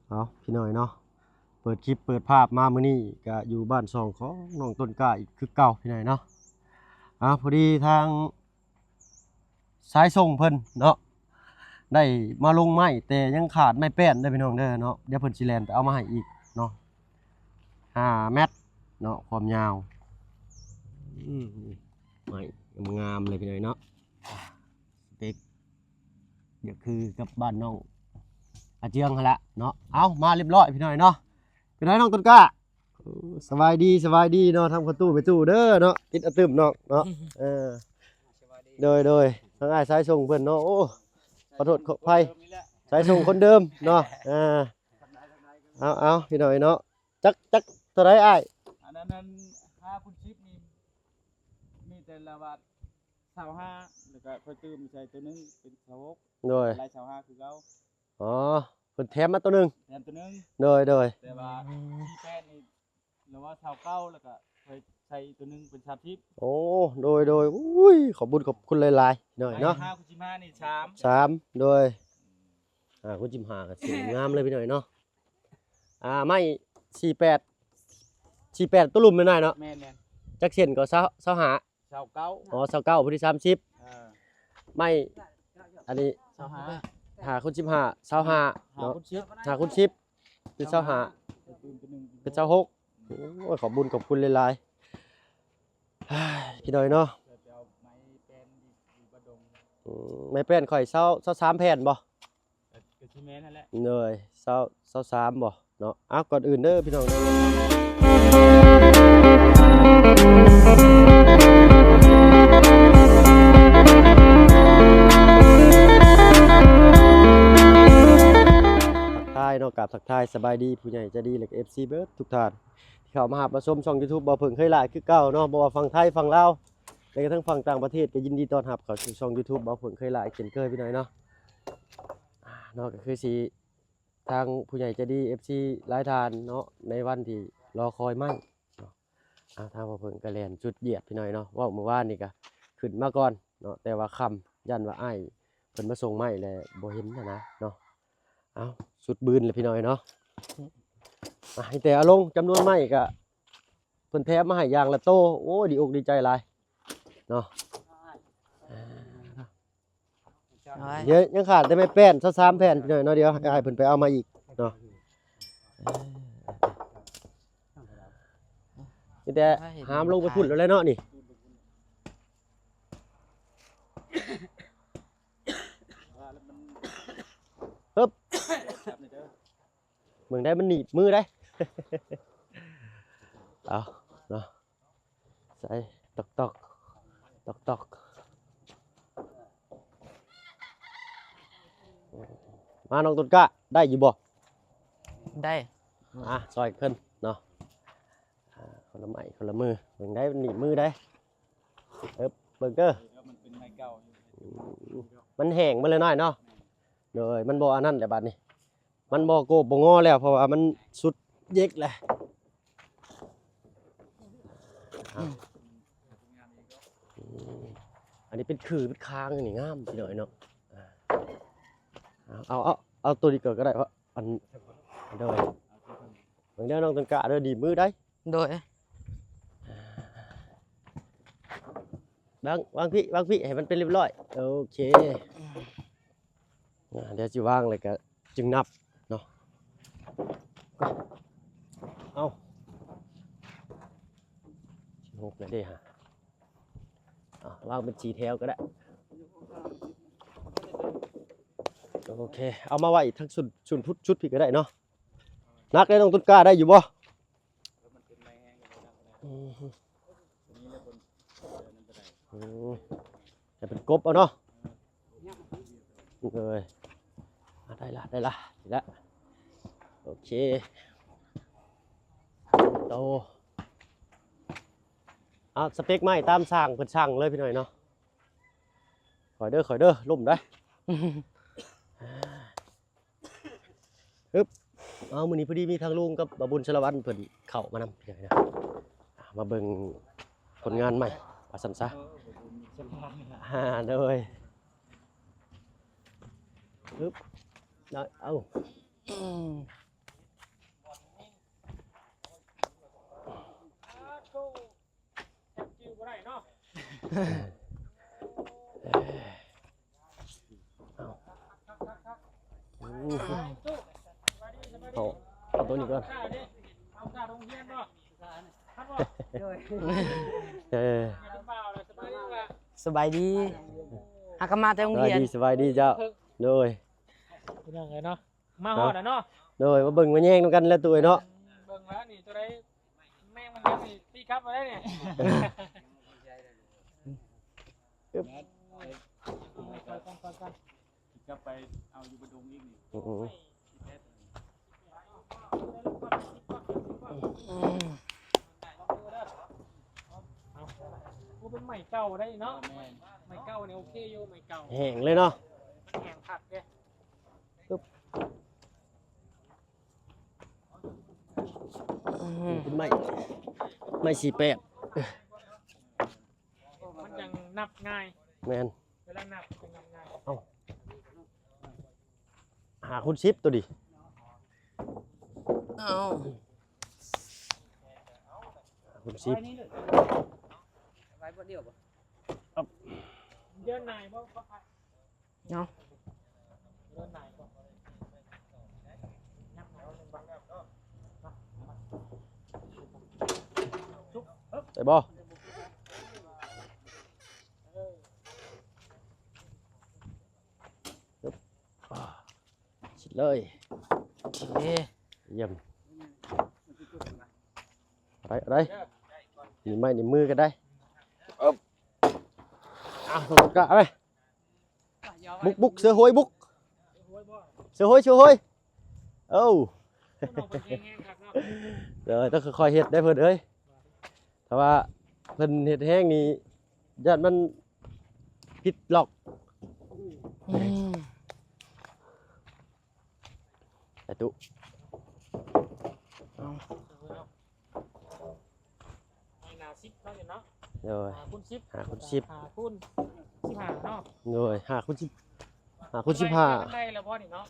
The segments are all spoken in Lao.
ເອົາ ພີ່ນ້ອງເນາະ ເປີດຄລິບເປີດພາບມາມື້ນີ້ກະຢູ່ບ້ານຊ່ອງຂອງນ້ອງຕົ້ນກ້າອີກຄືເກົ່າ ພີ່ນ້ອງເນາະ. ເອົາ ພໍດີທາງສາຍສົ່ງເພິ່ນເນາະ ໄດ້ມາລົງໄມ້ ແຕ່ຍັງຂາດໄມ້ແປ້ນເດີພີ່ນ້ອງເດີເນາະ. ດຽວເພິ່ນຊິແລ່ນໄປເອົາມາໃຫ້ອີກເນາະ ຫ້າແມັດເນາະ ຄວາມຍາວ. ອືມ ໄມ້ງາມໆເລີຍພີ່ນ້ອງເນາະ ສະເປັກ ຢາກຄືກັບບ້ານນ້ອງອາເຈືອງຫັ້ນລະເນາະ. ເອົາ ມາຮຽບຮ້ອຍພີ່ນ້ອງເນາະ. ເປັນໃດນ້ອງຕົ້ນກ້າ? ໂອ້ ສະບາຍດີ ສະບາຍດີເນາະ ທັງພໍ່ຕູ້ແມ່ຕູ້ເດີເນາະ ຕິດອະຕຶມນ້ອງເນາະ. ເອີ ໂດຍ ໂດຍ ທາງອ້າຍສາຍສົ່ງເພິ່ນເນາະ. ໂອ້ ຂໍໂທດຂໍອະໄພ ສາຍສົ່ງຄົນເດີມເນາະ. ເອີ ເອົາ ເອົາ ພີ່ນ້ອງເນາະ ຈັກ ຈັກເທົ່າໃດອ້າຍ? ອັນນັ້ນ ອັນຫ້າຄູນສິບນີ້ ມີແຕ່ລະບາດຊາວຫ້າ ແລ້ວກະຂ້ອຍຕື່ມໃສ່ໂຕໜຶ່ງເປັນຊາວຫົກ. ໂດຍ ລາຍຊາວຫ້າຄືເກົ່າ. ອໍ ເພິ່ນແຖມມາໂຕໜຶ່ງ ແຖມໂຕໜຶ່ງ. ໂດຍ ໂດຍ ແຕ່ວ່າ ອືມ ສີ່ແປດນີ້ລະວ່າຊາວເກົ້າ ແລ້ວກະຂ້ອຍໃສ່ໂຕໜຶ່ງເປັນສາມສິບ. ໂອ້ ໂດຍ ໂດຍ ອຸ້ຍ ຂອບບຸນຂອບຄຸນຫຼາຍໆ ພີ່ນ້ອງເນາະ. ຫ້າຄູນສິບຫ້ານີ້ສາມ ສາມ ໂດຍ ຫ້າຄູນສິບຫ້າກະສວຍງາມເລີຍພີ່ນ້ອງເນາະ. ອ່າ ໄມ້ສີ່ແປດ ສີ່ແປດໂຕລຸ່ມແມ່ນອ້າຍເນາະ? ແມ່ນໆ. ຈັກເສັ້ນກໍ ຊາວ ຊາວຫ້າ ຊາວເກົ້າ. ອໍ ຊາວເກົ້າ ພໍດີສາມສິບ. ເອີ ໄມ້ອັນນີ້ ຊາວຫ້າ ຫ້າຄູນສິບຫ້າ ຊາວຫ້າ ຫ້າ ເນາະ ຫ້າຄູນສິບ ຫ້າຄູນສິບ ເປັນຊາວຫ້າ ເປັນຊາວຫົກ. ໂອ້ຍ ຂອບບຸນຂອບຄຸນຫຼາຍໆ ພີ່ນ້ອງເນາະ. ອືມ ໄມ້ແປ້ນຂ້ອຍຊາວ ຊາວສາມແຜ່ນບໍ່? ກະຊິແມ່ນຫັ້ນແຫຼະ ໂດຍ ຊາວ ຊາວສາມບໍ່ເນາະ. ເອົາ ກ່ອນອື່ນເດີພີ່ນ້ອງເດີ ທັກທາຍເນາະ ກາບທັກທາຍສະບາຍດີຜູ້ໃຫຍ່ໃຈດີ ແລະກະເອັຟຊີເບິດທຸກທ່ານ ທີ່ເຂົ້າມາຮັບມາຊົມຊ່ອງຢູທູບເບົາເຜິ້ງເຄີຍຫຼາຍຄືເກົ່າເນາະ. ບໍ່ວ່າຝັ່ງໄທ ຝັ່ງລາວ ແລະກະທັງຝັ່ງຕ່າງປະເທດ ກະຍິນດີຕ້ອນຮັບເຂົ້າສູ່ຊ່ອງຢູທູບເບົາເຜິ້ງເຄີຍຫຼາຍເຊັ່ນເຄີຍ ພີ່ນ້ອງເນາະ. ອ່າ ເນາະ ກະຄືຊິ ທາງຜູ້ໃຫຍ່ໃຈດີ ເອັຟຊີ ຫຼາຍທ່ານເນາະ ໃນວັນທີ່ລໍຄອຍໄມ້ເນາະ. ອ່າ ທາງພໍ່ເຜິ້ງກະແລ່ນສຸດຢຽດ ພີ່ນ້ອງເນາະ. ເວົ້າມື້ວານນີ້ກະຂຶ້ນມາກ່ອນເນາະ ແຕ່ວ່າຄ່ຳ ຢ້ານວ່າອ້າຍເພິ່ນມາສົ່ງໄມ້ແລ້ວບໍ່ເຫັນຫັ້ນນະເນາະ. ເອົາ ສຸດບືນແລ້ວພີ່ນ້ອງເນາະ. ອ່າ ມີແຕ່ເອົາລົງ ຈຳນວນໄມ້ກະເພິ່ນແຖມມາໃຫ້ຢ່າງລະໂຕ. ໂອ້ຍ ດີອົກດີໃຈຫຼາຍເນາະ. ໂອ້ຍ ດຽວຍັງຂາດແຕ່ໄມ້ແປ້ນຊາວສາມແຜ່ນພີ່ນ້ອງເນາະ. ດຽວໃຫ້ອ້າຍເພິ່ນໄປເອົາມາອີກເນາະ. ມີແຕ່ຫາມລົງໄປພຸ້ນແລ້ວແຫຼະເນາະນີ້. ຮຶບ ເບິ່ງໄດ້ ມັນໜີບມືໄດ໋. ເອົາເນາະ ໃສ່ ຕອກໆ ຕອກໆ. ມາ ນ້ອງຕົ້ນກ້າ ໄດ້ຢູ່ບໍ່? ໄດ້. ອ່າ ຊ່ອຍເພິ່ນເນາະ. ອ່າ ຄົນລະໄມ້ຄົນລະມື ເບິ່ງໄດ້ ມັນໜີບມືໄດ໋. ເອີ ເບິ່ງເດີ ມັນແຫ້ງເບິດແລ້ວນ້ອຍເນາະ. ໂດຍ ມັນບໍ່ອັນນັ້ນແຫຼະບາດນີ້. ມັນບໍ່ໂກບບໍ່ງໍແລ້ວ ເພາະວ່າມັນສຸດເຢັກແລ້ວ. ອືມ ອັນນີ້ເປັນຄືເປັນຄາງນີ້ງາມພີ່ນ້ອງເນາະ. ເອົາ ເອົາ ເອົາ ເອົາໂຕນີ້ກ່ອນກະໄດ້ ເພາະອັນ ໂດຍ ເບິ່ງເດີນ້ອງຕົ້ນກ້າເດີ ດີບມືໄດ໋. ໂດຍ ວາງ ວາງພີ້ ວາງພີ້ ໃຫ້ມັນເປັນຮຽບຮ້ອຍ. ໂອເຄ ອ່າ ດຽວຊິວາງແລ້ວກະຈຶ່ງນັບເນາະ. ເອົາ ສິບຫົກແລ້ວເດ້ຫະ. ອ່າ ວາງເປັນສີ່ແຖວກະໄດ້. ໂອເຄ ເອົາມາໄວ້ທັງຊຸດ ຊຸດພຸດ ຊຸດພີ້ກະໄດ້ເນາະ. ໜັກເດ້ນ້ອງຕົ້ນກ້າ ໄດ້ຢູ່ບໍ່? ອືມ ໃຫ້ເພິ່ນກົບເອົາເນາະ. ເອີຍ ອ່າ ໄດ້ລະ ໄດ້ລະ ໄດ້ລະ. ໂອເຄ ໂຕ ເອົາ ສະເປັກໄມ້ຕາມຊ່າງເພິ່ນສັ່ງເລີຍພີ່ນ້ອງເນາະ. ຄ່ອຍເດີ ຄ່ອຍເດີ ລົ້ມໄດ໋. ຮຶບ ເອົາ ມື້ນີ້ພໍດີມີທາງລຸງກັບບ່າວບຸນສາລະວັນເພິ່ນເຂົ້າມານຳ ພີ່ນ້ອງເນາະ. ອ່າ ມາເບິ່ງຜົນງານໃໝ່ວ່າຊັ້ນຊະ. ອ່າ ໂດຍ ຮຶບ ເອົາ ອືມ. ເອົາ ເອົາ ເອົາຕົວນີ້ກ່ອນ ເອີ ສະບາຍດີ ຫາກະມາແຕ່ໂຮງຮຽນ ສະບາຍດີ ສະບາຍດີເຈົ້າ ໂດຍ ພີ່ນ້ອງເອີຍເນາະ ມາຮອດແລ້ວເນາະ ໂດຍ ມາເບິ່ງມາແຍງນຳກັນແຫຼະຕູ້ເອີຍເນາະ ເບິ່ງແລ້ວນີ້ ຕົວໃດແມງມັນຍັງນີ້ ຕີກັບມາໄດ້ນີ້ ອຶບ ໄປກ່ອນ ໄປກ່ອນ ໄປກ່ອນ ຊິກັບໄປເອົາຢູ່ບະດົງອີກນີ້ ອື ໂອ້ ເປັນໄມ້ເກົ່າໄດ໋ເນາະ ແມ່ນ ໄມ້ເກົ່ານີ້ໂອເຄຢູ່ ໄມ້ເກົ່າ ແຫ້ງເລີຍເນາະ ມັນແຫ້ງຄັກເດ້ ອຶບ ອືມ ເປັນໄມ້ ໄມ້ສີ່ແປດ ມັນຈັ່ງນັບງ່າຍ ແມ່ນ ເວລານັບມັນຈັ່ງນັບງ່າຍ ເອົ້າ ຫ້າຄູນສິບໂຕນີ້ ເອົ້າ ຫ້າຄູນສິບ ໄວ້ບ່ອນດຽວບໍ່ ເດືອນໜ້າບໍ່ ເນາະ ໄດ້ບໍ່? ຊິດເລີຍ ໂອເຄ ຢ້ຽມ ໄດ້ ໄດ້ ນີ້ໄມ້ນີ້ມືກໍໄດ້ ອຶບ ອ່ະ ກະໄປ ບຸກ ບຸກ ເສືອໂຫຍບຸກ ເສືອໂຫຍ ເສືອໂຫຍ ເອີ ເດີ ຕ້ອງຄ່ອຍໆເຮັດໄດ໋ເພິ່ນເອີຍ ຖ້າວ່າເພິ່ນເຮັດແຮງນີ້ ຢ້ານມັນຜິດລັອກ ອືມ ໄປຕູ້ ເອົາ ໃນໜ້າສິບເນາະ ໂດຍ ຫ້າຄູນສິບ ຫ້າຄູນສິບ ຫ້າຄູນສິບຫ້າເນາະ ໂດຍ ຫ້າຄູນສິບ ຫ້າຄູນສິບຫ້າ ໄດ້ແລ້ວບໍ່ນີ້ເນາະ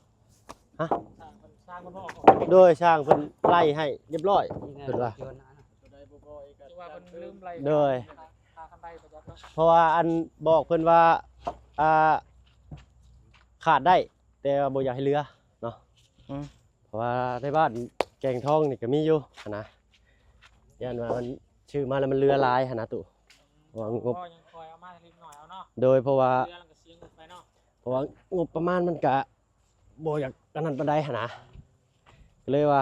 ຮະ ຊ່າງເພິ່ນ ຊ່າງເພິ່ນບໍ່ອອກ ໂດຍ ຊ່າງເພິ່ນໄລ່ໃຫ້ຮຽບຮ້ອຍ ເພິ່ນວ່າ ຄືວ່າເພິ່ນລືມໄລ່ ໂດຍ ຄ່າ ຄ່າຄັນໄດປະຢັດເນາະ ເພາະວ່າອັນ ບອກເພິ່ນວ່າ ອ່າ ຂາດໄດ້ ແຕ່ວ່າບໍ່ຢາກໃຫ້ເຫຼືອເນາະ ອືມ ເພາະວ່າໃນບ້ານແກງທອງນີ້ກໍມີຢູ່ຫັ້ນນະ ຢ້ານວ່າມັນຊື້ມາແລ້ວມັນເຫຼືອຫຼາຍຫັ້ນນະຕູ້ ເພາະວ່າງົບ ກໍຍັງຄ່ອຍເອົາມາເລັກນ້ອຍເອົາເນາະ ໂດຍ ເພາະວ່າ ເຫຼືອແລ້ວກໍເສຍງົບໄປເນາະ ເພາະວ່າງົບປະມານມັນກະບໍ່ຢາກອັນນັ້ນປານໃດຫັ້ນນະ ກໍເລີຍວ່າ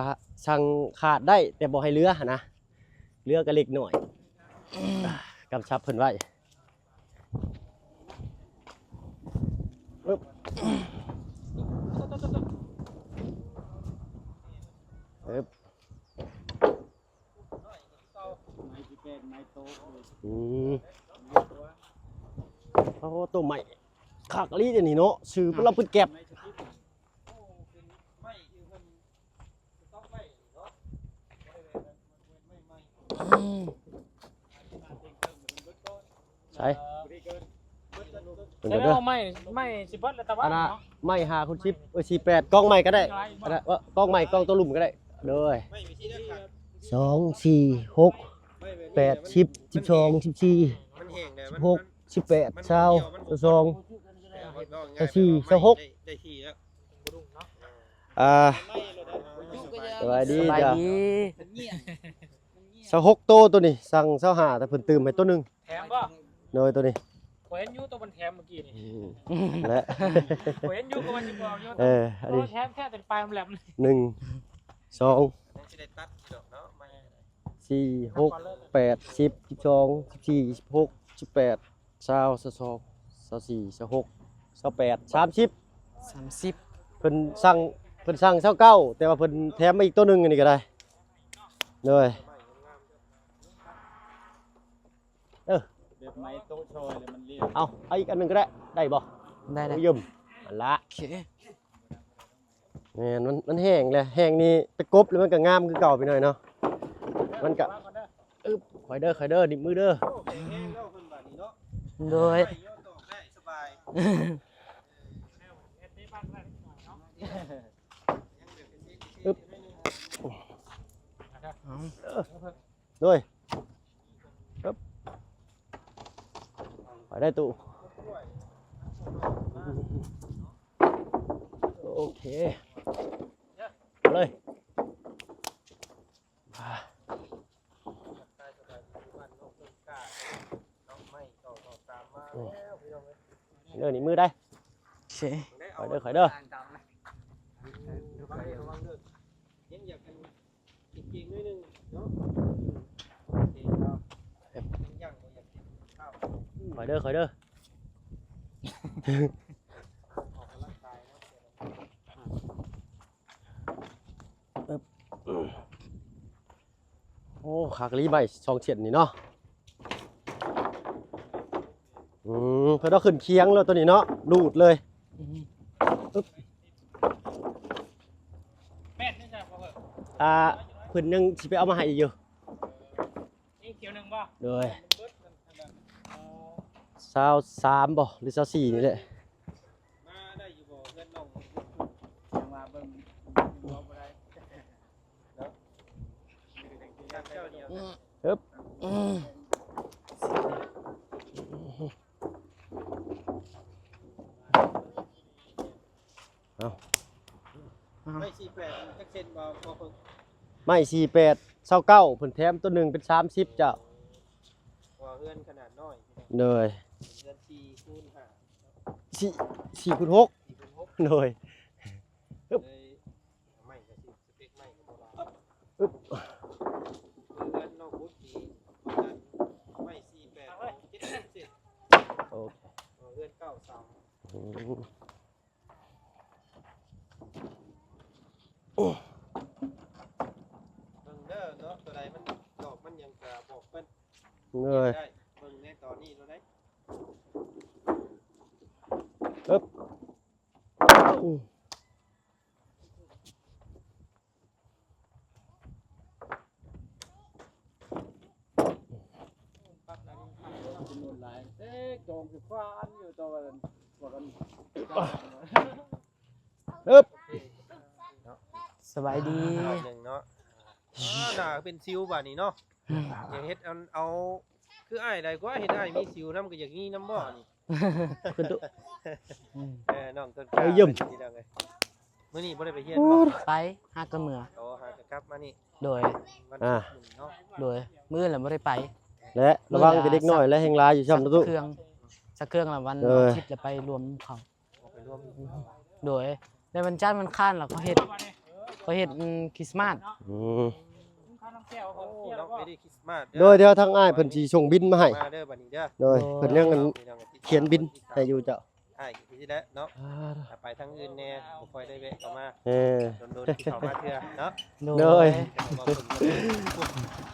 ສັ່ງຂາດໄດ້ ແຕ່ບໍ່ໃຫ້ເຫຼືອຫັ້ນນະ ເຫຼືອກໍເລັກນ້ອຍ ກຳຊັບເພິ່ນໄວ້ ອຶບ ອຶບ ອືມ ໂອ້ ໂຕໃໝ່ຄັກອີ່ຫຼີເດນີ້ເນາະ ຊື່ເພິ່ນລະປຶດແກັບ ອືມ ໃສ ເບິ່ງກ່ອນເດີ ໄມ້ ໄມ້ຊິເບິດແລ້ວ ແຕ່ວ່າ ອັນນ່າ ເນາະ ໄມ້ຫ້າຄູນສິບ ເອີ ສີ່ແປດ ກອງໃໝ່ກໍໄດ້ ອັນນ່າ ເອີ ກອງໃໝ່ ກອງໂຕລຸ່ມກໍໄດ້ ໂດຍ ສອງ ສີ່ ຫົກ ແປດ ສິບ ສິບສອງ ສິບສີ່ ສິບຫົກ ສິບແປດ ຊາວ ຊາວສອງ ຊາວສີ່ ຊາວຫົກ ອ່າ ສະບາຍດີ ສະບາຍດີ ຊາວຫົກໂຕ ໂຕນີ້ ສັ່ງຊາວຫ້າ ແຕ່ເພິ່ນຕື່ມໃຫ້ໂຕໜຶ່ງ ແຖມບໍ່? ໂດຍ ໂຕນີ້ ຂ້ອຍເຫັນຢູ່ ໂຕມັນແຖມມື້ກີ້ນີ້ ອືມ ແຫຼະ ຂ້ອຍເຫັນຢູ່ ກໍວ່າຊິບອກຢູ່ ເອີ ອັນນີ້ ໂຕແຖມແທ້ ແຕ່ປາຍມັນແຫຼມ ໜຶ່ງ ສອງ ຍັງຊິໄດ້ຕັດຢູ່ດອກເນາະ ໄມ້ ສີ່ ຫົກ ແປດ ສິບ ສິບສອງ ສິບສີ່ ສິບຫົກ ສິບແປດ ຊາວ ຊາວສອງ ຊາວສີ່ ຊາວຫົກ ຊາວແປດ ສາມສິບ ສາມສິບ ເພິ່ນສັ່ງ ເພິ່ນສັ່ງຊາວເກົ້າ ແຕ່ວ່າເພິ່ນແຖມມາອີກໂຕໜຶ່ງ ອັນນີ້ກໍໄດ້ ໂດຍ ເອີ ແບບໄມ້ໂຕະຊອຍແລ້ວມັນລຽບ ເອົາ ເອົາອີກອັນໜຶ່ງກໍໄດ້ ໄດ້ບໍ່? ໄດ້ ໄດ້ ໂອ້ຍ ຫັ້ນລະ ໂອເຄ ແມ່ນ ມັນ ມັນແຫ້ງແຫຼະ ແຫ້ງນີ້ໄປກົບແລ້ວມັນກໍງາມຄືເກົ່າພີ່ນ້ອງເນາະ ມັນກໍ ອຶບ ຄ່ອຍເດີ ຄ່ອຍເດີ ໜິບມືເດີ ໂດຍ ອຶບ ເອົາ ໂດຍ ອຶບ ໄດ້ຕູ້ ໂອເຄ ເອົາເລີຍ. ເດີນີ້ມືໄດ້ ໂອເຄ ຄ່ອຍເດີ ຄ່ອຍເດີ ຄ່ອຍເດີ ຄ່ອຍເດີ. ໂອ້ ຄັກອີ່ຫຼີໄມ້ສອງເສັ້ນນີ້ເນາະ. ອືມ ເພິ່ນເອົາຂຶ້ນຄຽງແລ້ວໂຕນີ້ເນາະ ຮູດເລີຍ. ອືມ ອຶບ ແມ່ນແທ້ບໍ່ເອີ່ຍ? ອ່າ ເພິ່ນຍັງຊິໄປເອົາມາໃຫ້ອີກຢູ່. ນີ້ຂຽວໜຶ່ງບໍ່? ໂດຍ ຊາວສາມບໍ່ ຫຼື ຊາວສີ່ນີ້ແຫຼະ. ມາໄດ້ຢູ່ບໍ່ເຮືອນນ້ອງ? ຍັງວ່າເບິ່ງ ເບິ່ງບໍ່ໄດ້ເນາະ. ເອີບ ອືມ ເອົາ ໄມ້ສີ່ແປດຈັກເຊັນບໍ່? ບໍ່ເພິ່ງ ໄມ້ສີ່ແປດ ຊາວເກົ້າ ເພິ່ນແຖມໂຕໜຶ່ງເປັນສາມສິບເຈົ້າ. ເພາະວ່າເຮືອນຂະໜາດນ້ອຍ ໂດຍ ເປັນເຮືອນສີ່ຄູນຫ້າ ສີ່ ສີ່ຄູນຫົກ ສີ່ຄູນຫົກ ໂດຍ ອຶບ ເລີຍ ໄມ້ກໍຊິ ສະເປັກໄມ້ກໍບໍ່ຫຼາຍ ອຶບ ເຮືອນນ້ອງບຸດນີ້ປະມານໄມ້ສີ່ແປດ ເຈັດສິບເຊັນ ໂອເຄ ເຮືອນເກົ້າສາມ ອືມ ເບິ່ງເດີເນາະ ຕົວໃດມັນດອກມັນຫຍັງກະບອກເພິ່ນ ເອີຍ ໄດ້ເບິ່ງໃນຕອນນີ້ໂລດເດ້. ເອີບ ອືມ ຈຳນວນຫຼາຍ ເອີ ຈອງຊິຟານຢູ່ ແຕ່ວ່າ ວ່າກັນ ເອີບ ສະບາຍດີ ຮອບໜຶ່ງເນາະ. ອ່າ ໜ້າເປັນສິວບາດນີ້ເນາະ. ອືມ ຢາກເຮັດອັນເອົາ ຄືອ້າຍໄດ້ກວ່າ ເຫັນອ້າຍມີສິວນຳ ກໍຢາກມີນຳບໍ່ນີ້? ຂຶ້ນຕຸ ອືມ ເອີ ນ້ອງຕົ້ນກ້າ ເອີ ຢ້ຽມ ພີ່ນ້ອງເອີຍ. ມື້ນີ້ບໍ່ໄດ້ໄປຮຽນບໍ່? ໄປ ຫາກໍເມືອ. ໂອ້ ຫາກໍກັບມານີ້. ໂດຍ ວັນສຸກນີ້ເນາະ. ໂດຍ ມື້ອື່ນລະບໍ່ໄດ້ໄປ ແລະ ລະວັງແຕ່ເດັກນ້ອຍ ແລະ ແຮ່ງຫຼາຍຢູ່ຊ້ຳນະຕຸ ສັກເຄື່ອງ ສັກເຄື່ອງລະວັນ ເອີ ອາທິດລະໄປລວມເຂົາ. ໄປລວມ ໂດຍ ໃນວັນຈັນວັນອັງຄານລະເຂົາເຮັດ ເຂົາເຮັດ ອືມ ຄຣິສມາດ. ອືມ ໂອ້ ນ້ອງເມຣີຄຣິສມາດເດີ. ໂດຍ ດຽວທາງອ້າຍເພິ່ນຊິສົ່ງບິນມາໃຫ້ ມາເດີບັດນີ້ເດີ. ໂດຍ ໂດຍ ເພິ່ນຍັງອັນຂຽນບິນໃຫ້ຢູ່ເຈົ້າ. ອ້າຍກໍຄືຊິແຫຼະເນາະ ອ່າ ຖ້າໄປທາງອື່ນແດ່ ບໍ່ຄ່ອຍໄດ້ແວະເຂົ້າມາ ເອີ ດົນໆຊິເຂົ້າມາເທື່ອເນາະ. ໂດຍ ໂດຍ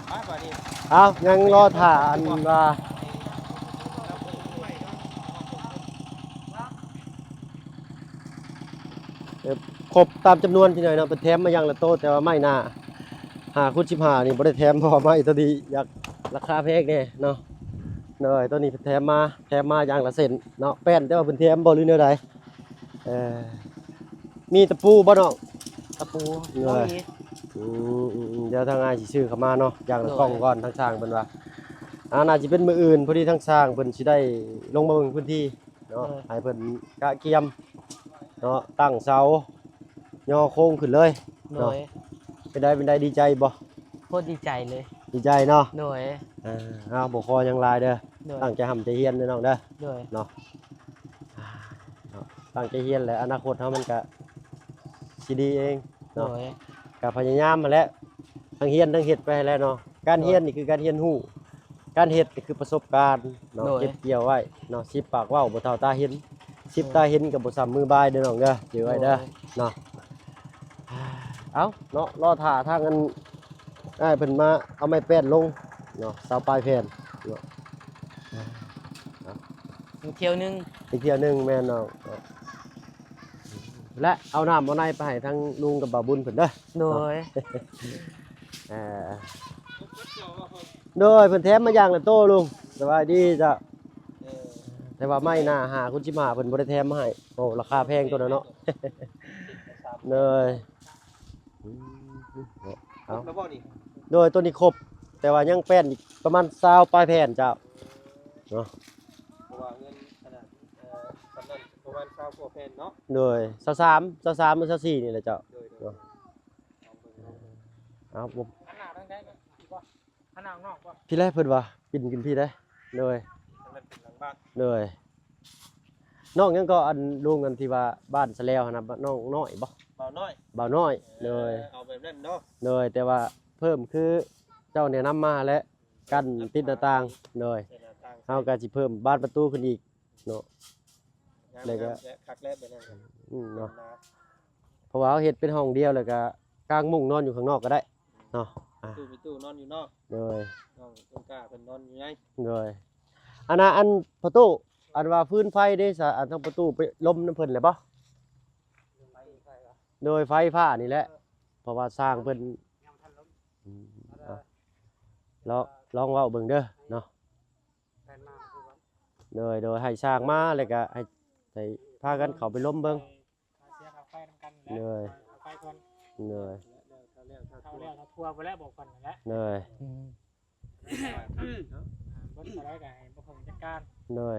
ໄປບາດນີ້ ເອົາ ຍັງລໍຖ້າອັນວ່າ ເອີ ຄົບຕາມຈຳນວນພີ່ນ້ອງເນາະ ເພິ່ນແຖມມາຢ່າງລະໂຕ ແຕ່ວ່າໄມ້ໜ້າຫ້າຄູນສິບຫ້ານີ້ບໍ່ໄດ້ແຖມ ເພາະວ່າໄມ້ໂຕນີ້ຢາກລາຄາແພງແດ່ເນາະ. ໂດຍ ໂຕນີ້ເພິ່ນແຖມມາ ແຖມມາຢ່າງລະເສັ້ນເນາະ ແປ້ນ ແຕ່ວ່າເພິ່ນແຖມບໍ່ ຫຼືແນວໃດ? ເອີ ມີຕະປູບໍ່ນ້ອງ? ຕະປູ ໂດຍ ບໍ່ມີ. ອືມໆໆ ດຽວທາງອ້າຍຊິຊື້ເຂົ້າມາເນາະ ຢ່າງລະກ່ອງກ່ອນ ໂດຍ ທາງຊ່າງເພິ່ນວ່າ ອ່າ ໜ້າຊິເປັນມື້ອື່ນ ພໍດີທາງຊ່າງເພິ່ນຊິໄດ້ລົງມາເບິ່ງພື້ນທີ່ເນາະ ໂດຍ ໃຫ້ເພິ່ນກະກຽມເນາະ ຕັ້ງເສົາ ຍໍໂຄງຂຶ້ນເລີຍ ໂດຍ ເນາະ. ເປັນໃດ ເປັນໃດ ດີໃຈບໍ່? ໂຄດດີໃຈເລີຍ ດີໃຈເນາະ. ໂດຍ ເອີ ເອົາ ບໍ່ຂໍຫຍັງຫຼາຍເດີ ໂດຍ ຕັ້ງໃຈຮ່ຳໃຈຮຽນເດີນ້ອງເດີ ໂດຍ ເນາະ. ອ່າ ເນາະ ຕັ້ງໃຈຮຽນແຫຼະ ອະນາຄົດເຮົາມັນກະຊິດີເອງເນາະ. ໂດຍ ກະພະຍາຍາມຫັ້ນແຫຼະ ທັງຮຽນທັງເຮັດໄປຫັ້ນແຫຼະເນາະ. ການຮຽນນີ້ຄືການຮຽນຮູ້ ການເຮັດນີ້ຄືປະສົບການເນາະ ໂດຍ ເກັບກ່ຽວໄວ້ເນາະ. ສິບປາກເວົ້າບໍ່ເທົ່າຕາເຫັນ ສິບຕາເຫັນກໍບໍ່ສ່ຳມືບາຍເດີນ້ອງເດີ ຈື່ໄວ້ເດີ ໂດຍ ເນາະ. ເອົາເນາະ ລໍຖ້າທາງອັນ ອ້າຍເພິ່ນມາເອົາໄມ້ແປ້ນລົງເນາະ ຊາວປາຍແຜ່ນເນາະ. ອີກຖ້ຽວໜຶ່ງ ອີກຖ້ຽວໜຶ່ງ ແມ່ນນ້ອງເນາະ. ແລະ ເອົານ້ຳເອົາໃນໄປໃຫ້ທາງລຸງກັບບ່າວບຸນເພິ່ນເດີ ໂດຍ ເນາະ. ເອີ ໂດຍ ເພິ່ນແຖມມາຢ່າງລະໂຕລຸງ. ສະບາຍດີເຈົ້າ. ເອີ ແຕ່ວ່າໄມ້ໜ້າຫ້າຄູນສິບຫ້າເພິ່ນບໍ່ໄດ້ແຖມມາໃຫ້. ໂອ້ ລາຄາແພງໂຕນັ້ນເນາະ. ໂດຍ ອືມ ເອົາ ຄົບແລ້ວບໍ່ນີ້? ໂດຍ ໂຕນີ້ຄົບ ແຕ່ວ່າຍັງແປ້ນອີກປະມານຊາວປາຍແຜ່ນເຈົ້າ ເນາະ. ພາະວ່າເງິນອັນນັ້ນ ເອີ ປະມານຊາວກວ່າແຜ່ນເນາະ ໂດຍ ຊາວສາມ ຊາວສາມ ຫຼື ຊາວສີ່ ນີ້ແຫຼະເຈົ້າ ໂດຍ ໂດຍ ເນາະ ລອງເບິ່ງ ເອົາ ບໍ່ ອັນໜ້າທາງໃດ ພີ່ບໍ່ ອັນໜ້ານອກບໍ່ ພີ່ແຫຼະ ເພິ່ນວ່າ ປິ່ນຂຶ້ນພີ້ເດ້ ໂດຍ ທາງນັ້ນເປັນຫຼັງບ້ານ ໂດຍ ນ້ອງຫຍັງກໍ ອັນ ລຸງ ອັນທີ່ວ່າບ້ານສະແລວຫັ້ນນະ ນ້ອງນ້ອຍບໍ່ ບ່າວນ້ອຍ ບ່າວນ້ອຍ ເອີ ໂດຍ ເອົາແບບນັ້ນເນາະ ໂດຍ ແຕ່ວ່າເພີ່ມຄືເຈົ້າແນະນຳມາແຫຼະ ກັນຕິດໜ້າຕ່າງ ໂດຍ ເຮົາກໍຊິເພີ່ມບານປະຕູຂຶ້ນອີກເນາະ ງາມ ແລ້ວກໍ ງາມແຫຼະ ຄັກແຫຼະແບບນັ້ນ ອືມ ເນາະ ເພາະວ່າເຮົາເຮັດເປັນຫ້ອງດຽວ ແລ້ວກໍກາງມຸ້ງນອນຢູ່ຂ້າງນອກກໍໄດ້ເນາະ ອ່າ ຕູ້ມີຕູ້ນອນຢູ່ນອກ ໂດຍ ນ້ອງຕົ້ນກ້າເພິ່ນນອນຢູ່ໃນ ໂດຍ ອັນນ່າ ອັນພໍ່ຕູ້ ອັນວ່າຟືນໄຟເດ້ຊະ ອັນທາງພໍ່ຕູ້ໄປລົມນຳເພິ່ນແລ້ວບໍ່ ໂດຍ ໄຟຟ້ານີ້ແຫຼະ ເພາະວ່າຊ່າງເພິ່ນ ອືມ ເອົາ ລອງ ລອງເວົ້າເບິ່ງເດີເນາະ ໂດຍ ໂດຍ ໃຫ້ຊ່າງມາ ແລ້ວກໍໃຫ້ ໃຫ້ພາກັນເຂົ້າໄປລົມເບິ່ງ ເສຍຄ່າໄຟນຳກັນແຫຼະ ໂດຍ ຄ່າໄຟເພິ່ນ ໂດຍ ເທົ່າແລ້ວເທົ່າທົ່ວໄປແລ້ວ ບອກເພິ່ນຫັ້ນແຫຼະ ໂດຍ ອືມ ອ່າ ເບິດເທົ່າໃດກໍໃຫ້ບໍ່ເພິ່ງຈັດການ ໂດຍ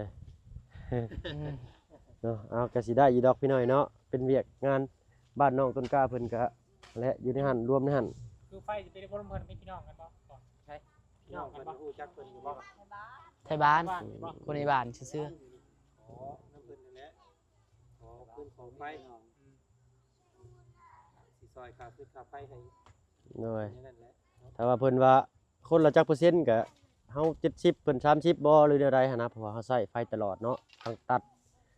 ອືມ ເນາະ ເອົາ ກໍຊິໄດ້ຢູ່ດອກພີ່ນ້ອຍເນາະ ເປັນວຽກງານບ້ານນ້ອງຕົ້ນກ້າເພິ່ນກະ ແລະ ຢູ່ໃນຫັ້ນ ລວມໃນຫັ້ນ ຄືໄຟຊິໄປລົມເພິ່ນ ເປັນພີ່ນ້ອງກັນບໍ່ ໃຊ່ ພີ່ນ້ອງກັນບໍ່ ຮູ້ຈັກເພິ່ນຢູ່ບໍ່ ໄທບ້ານ ບ້ານຢູ່ບໍ່ ຄົນໃນບ້ານຊື່ໆ ອໍ ນຳເພິ່ນນັ້ນແຫຼະ ຂໍຄືນຂອງໄຟ ອືມ ຊິຊ່ອຍຄ່າຄືນຄ່າໄຟໃຫ້ ໂດຍ ແນວນັ້ນແຫຼະ ຖ້າວ່າເພິ່ນວ່າຄົນລະຈັກເປີເຊັນກະ ເຮົາເຈັດສິບ ເພິ່ນສາມສິບບໍ່ ຫຼືແນວໃດຫັ້ນນະ ເພາະວ່າເຮົາໃຊ້ໄຟຕະຫຼອດເນາະ ທັງຕັດ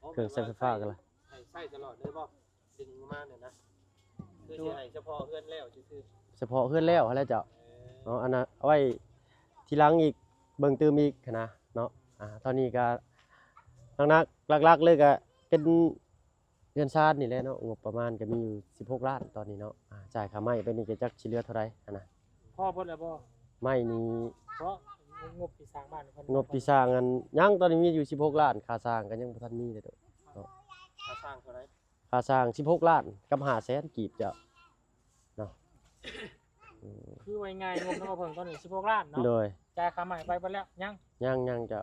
ອໍ ເຄື່ອງໃຊ້ໄຟຟ້າກໍລະ ໃຊ້ ໃຊ້ຕະຫຼອດຶງມາເລີຍບໍ່ ດຶງມານີ້ນະ ຄືຊິໃຫ້ສະເພາະເຮືອນແລ້ວຊື່ໆ ສະເພາະເຮືອນແລ້ວຫັ້ນແຫຼະເຈົ້າ ເອີ ເນາະ ອັນນັ້ນເອົາໄວ້ທີຫຼັງອີກ ເບິ່ງຕື່ມອີກຫັ້ນນະເນາະ ອ່າ ຕອນນີ້ກະ ໜັກໆ ຫຼັກໆ ເລີຍກະເປັນ ເຮືອນຊານນີ້ແຫຼະເນາະ ງົບປະມານກໍມີຢູ່ສິບຫົກລ້ານຕອນນີ້ເນາະ ອ່າ ຈ່າຍຄ່າໄມ້ໄປນີ້ກໍຈັກຊິເຫຼືອເທົ່າໃດຫັ້ນນະ ພໍເບິດແລ້ວບໍ່ ໄມ້ນີ້ ເພາະງົບທີ່ສ້າງບ້ານເພິ່ນ ງົບທີ່ສ້າງອັນ ຍັງ ຕອນນີ້ມີຢູ່ສິບຫົກລ້ານ ຄ່າສ້າງກໍຍັງບໍ່ທັນມີເດ້ໂຕເນາະ ຄ່າສ້າງເທົ່າໃດ ຄ່າສ້າງສິບຫົກລ້ານກັບຫ້າແສນກີບເຈົ້າ ເນາະ ອືມ ຄືວ່າງ່າຍໆ ງົບນ້ຳເພິ່ນຕອນນີ້ສິບຫົກລ້ານເນາະ ໂດຍ ຈ່າຍຄ່າໄມ້ໄປເບິດແລ້ວ ຍັງ ຍັງໆ ເຈົ້າ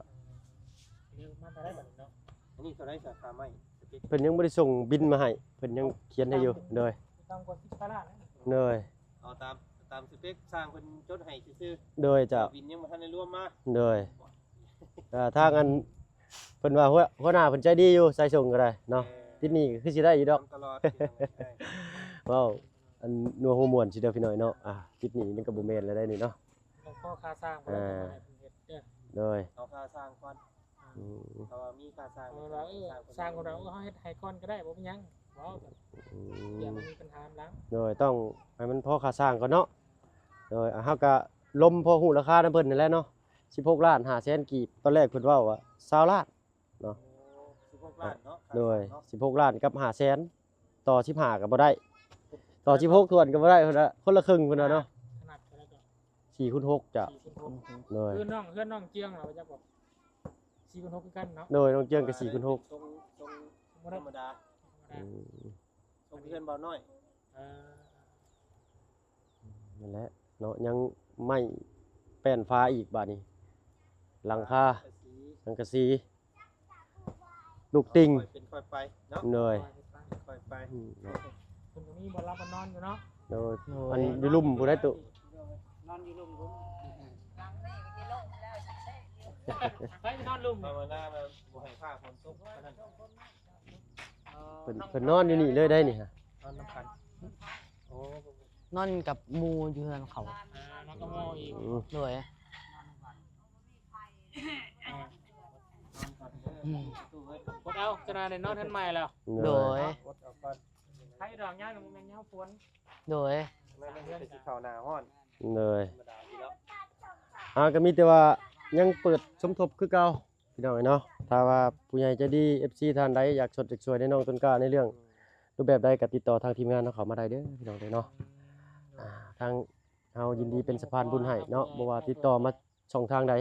ເອີ ເອົາມາເທົ່າໃດບັດນີ້ເນາະ ອັນນີ້ເທົ່າໃດຊະ ຄ່າໄມ້ ສະເປັກ ເພິ່ນຍັງບໍ່ໄດ້ສົ່ງບິນມາໃຫ້ ເພິ່ນຍັງຂຽນໃຫ້ຢູ່ ໂດຍ ຕ່ຳກວ່າສິບກວ່າລ້ານ ໂດຍ ເອົາຕາມ ຕາມສະເປັກຊ່າງເພິ່ນຈົດໃຫ້ຊື່ໆ ໂດຍ ເຈົ້າ ບິນຍັງບໍ່ທັນໄດ້ລວມມາ ໂດຍ ເອີ ທາງອັນ ເພິ່ນວ່າຫົວ ຫົວໜ້າເພິ່ນໃຈດີຢູ່ ສາຍສົ່ງກໍໄດ້ເນາະ ເອີ ຕິດໜີ້ກໍຄືຊິໄດ້ຢູ່ດອກ ຕະຫຼອດ ເວົ້າ ອັນນົວຫົວມ່ວນຊິເດີພີ່ນ້ອງເນາະ ອ່າ ຕິດໜີ້ມັນກໍບໍ່ແມ່ນແລ້ວໄດ໋ນີ້ເນາະ ຕ້ອງຂໍຄ່າສ້າງ ອ່າ ເພິ່ນເຮັດເດີ ໂດຍ ເອົາຄ່າສ້າງກ່ອນ ອືມ ເພາະວ່າມີຄ່າສ້າງ ເອີ ເຮົາເຮັດໃຫ້ກ່ອນກໍໄດ້ ບໍ່ເປັນຫຍັງ ເວົ້າ ອືມ ຢ່າມັນມີບັນຫານຳຫຼັງ ໂດຍ ຕ້ອງໃຫ້ມັນພໍຄ່າສ້າງກ່ອນເນາະ ໂດຍ ເຮົາກໍລົມພໍຮູ້ລາຄານຳເພິ່ນນີ້ແຫຼະເນາະ ສິບຫົກລ້ານຫ້າແສນກີບ ຕອນແລກເພິ່ນເວົ້າວ່າຊາວລ້ານ ເນາະ ໂອ້ ສິບຫົກລ້ານເນາະ ໂດຍ ຄ່າສ້າງເນາະ ສິບຫົກລ້ານກັບຫ້າແສນ ຕໍ່ສິບຫ້າກໍບໍ່ໄດ້ ຕໍ່ສິບຫົກຖ້ວນກໍບໍ່ໄດ້ ຄົນລະ ຄົນລະເຄິ່ງພຸ້ນນະເນາະ ຂະໜາດເທົ່າໃດກໍ ສີ່ຄູນຫົກເຈົ້າ ສີ່ຄູນຫົກ ໂດຍ ເຮືອນນ້ອງ ເຮືອນນ້ອງເຈືອງລະວ່າຈັກບໍ່ ສີ່ຄູນຫົກຄືກັນເນາະ ໂດຍ ນ້ອງເຈືອງກໍສີ່ຄູນຫົກ ຊົງ ຊົງ ບໍ່ໄດ້ ທຳມະດາ ທຳມະດາ ອືມ ຊົງເຮືອນບ່າວນ້ອຍ ເອີ ນັ້ນແຫຼະເນາະ ຍັງໄມ້ແປ້ນຝາອີກບາດນີ້ ຫຼັງຄາ ສັງກະສີ ສັງກະສີ ລູກຕິ່ງ ຄ່ອຍເປັນຄ່ອຍໄປເນາະ ໂດຍ ຄ່ອຍເປັນຄ່ອຍໄປ ອືມ ເນາະ ເພິ່ນກໍມີບ່ອນຫຼັບບ່ອນນອນຢູ່ເນາະ ໂດຍ ໂດຍ ອັນຢູ່ລຸ່ມພຸ້ນໄດ໋ຕຸ ນອນຢູ່ລຸ່ມ ໄປນອນລຸ່ມ ທຳມະດາແລ້ວບໍ່ໃຫ້ຟ້າຝົນຕົກ ເອີ ເພິ່ນ ເພິ່ນນອນຢູ່ນີ້ເລີຍໄດ໋ນີ້ຮະ ນອນນຳກັນ ໂອ້ ນອນກັບໝູ່ຢູ່ເຮືອນເຂົາ ອ່າ ນອນກັບໝູ່ອີກ ອືມ ໂດຍ ອ່າ ອືມ ອົດເອົາ ເຈົ້ານາຍໄດ້ນອນເຮືອນໃໝ່ແລ້ວ ໂດຍ ອົດເອົາກ່ອນ ໃຜດອກຍາມນີ້ບໍ່ແມ່ນຍາມຝົນ ໂດຍ ມັນ ມັນກໍຊິເຂົ້າໜ້າຮ້ອນ ໂດຍ ທຳມະດາຢູ່ແລ້ວ ອ່າ ກໍມີແຕ່ວ່າຍັງເປີດສົມທົບຄືເກົ່າ ພີ່ນ້ອງເອີຍເນາະ ຖ້າວ່າຜູ້ໃຫຍ່ໃຈດີ ເອັຟຊີ ທ່ານໃດຢາກຊົດຢາກຊ່ວຍໃນນ້ອງຕົ້ນກ້າໃນເລື່ອງ ອືມ ຮູບແບບໃດກໍຕິດຕໍ່ທາງທີມງານເຮົາເຂົ້າມາໄດ້ເດີພີ່ນ້ອງເອີຍເນາະ ອືມ ອ່າ ທາງເຮົາຍິນດີເປັນສະພານບຸນໃຫ້ເນາະ ບໍ່ວ່າຕິດຕໍ່ມາຊ່ອງທາງໃດ